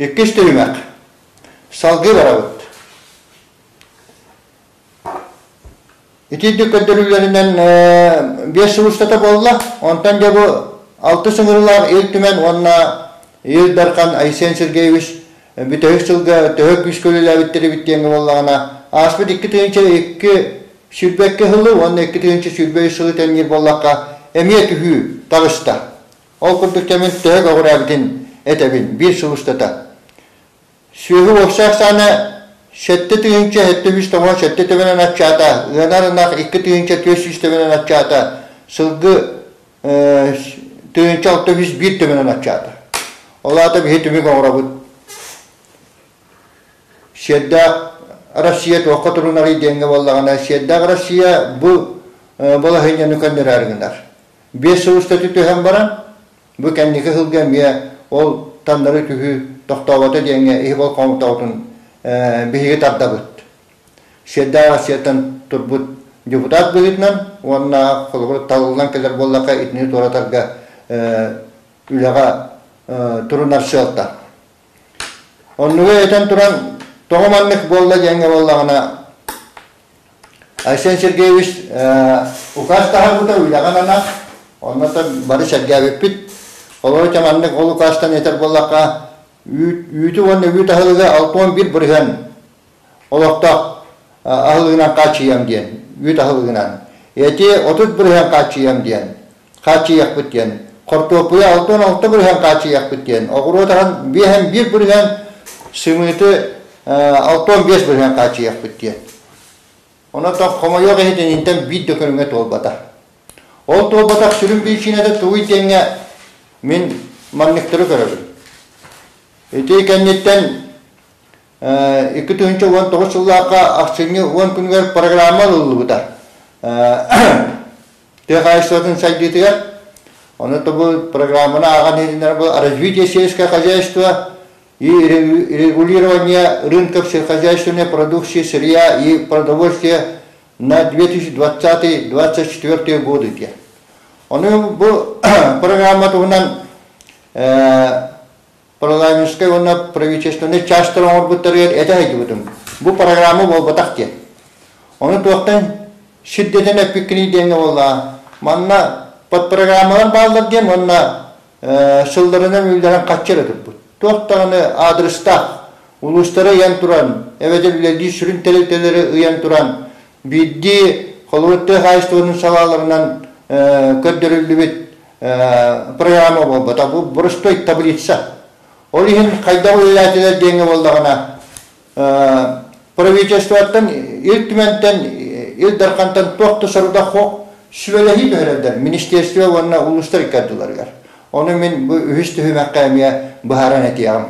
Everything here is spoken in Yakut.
Иккис түһүмэх. Салгыы барабыт. Итирдик көрдөрүүлэринэн 5 сыл устата буолла. Онтон дьэ бу алтыс ыҥырыылаах Ил Түмэн уонна Ил Дархан Айсен Сергеевич бүтэһик сылга төһө күүскэ үлэлээбиттэр эбит диэҥҥэ буоллаҕына, ааспыт 2002 22 сылы уонна 2023 сылы тэҥниир буоллахха, эмиэ түһүү таҕыста. Ол курдук кэмин төһө көҕүрээбитин этэбин, биир сыл устата. Сүөһү уопсай ахсаана 7797 төбөнөн аччаата, ыанар ынах 2400 төбөнөн аччаата, сылгы 1601 төбөнөн аччаата. Ол аата биһи түмүк оҥоробут. Сиэрдээх Россия туохха турунарый диэҥҥэ буоллаҕына, Сиэрдээх Россия бу балаһыанньаны көннөрөөрү гынар. 5 сыл устата түһэн баран, бу кэнники сылга эмиэ ол таннары түһүү тохтообото диэҥҥэ иһи болҕомтобутун биһиги тардабыт. Сиэрдээх Россияттан турбут депутат быһыытынан уонна холобур талыллан кэлэр буоллахха итини туоратарга үлэҕэ турунар сыалта. Оннугу этэн туран тоҕо маннык буолла диэҥҥэ буоллаҕына Айсен Сергеевич указ таһаарбыта үлэҕэ ананар, онно бары сэргээбиппит. Олору маннык ол указтан этэр буоллахха, үүтү уонна үүт аһылыга 61% олохтоох аһылыгынан хааччыйыам диэн, үүт аһылыгынан. Эти 30% хааччыйыам диэн, хааччыйыахпыт диэн. Хортуоппуйа 66% хааччыйыахпыт диэн. Оҕуруот аһын 51%, сымыыты 65% хааччыйыахпыт диэн. Онон хомойуох иһин интэн биир да көрүҥэ туолбата. Ол туолбатах сүрүн биричиинэтэ тугуй диэҥҥэ мин манныктары көрөбүн. Ити кэнниттэн 2019 сыллаахха ахсынньы 10 күнүгэр программа ылыллыбыта. Тыа хаһаайыстыбатын сайдыытыгар. Ону бу программаны ааҕан иһитиннэр бу развитие сельского хозяйства и регулирование рынков сельскохозяйственной продукции, сырья и продовольствия на 2020-2024 годы диэн. Ону бу программа туһунан парламентскай уонна правительственнай чаастар оҥорбуттарыгар этэ сылдьыбытым. Бу программа буолбатах диэн. Ону туохтан сирдэтэн эппиккиний диэҥҥэ буоллаҕа. Манна подпрограммалар бааллар диэн уонна сылларынан үллэрэн хаччы эрэ турбут. Туох даҕаны аадырыстаах улуустары ыйан туран, эбэтэр үлэлиир сүрүн тэрилтэлэри ыйан туран, биирдии холобур тыа хаһаайыстыбатын салааларынан көрдөрүллүбүт программа буолбата. Бу боростуой таблица. Ол иһин хайдах үлэлээтилэр диэҥҥэ буоллаҕына, правительствоттан, Ил Түмэнтэн, Ил Дархантан туох да сорудах суох сүбэлэһии түһэрэллэр министерство уонна улуустар икки ардыларыгар. Ону мин бу үһүс түһүмэххэ эмиэ быһааран этиэҕим.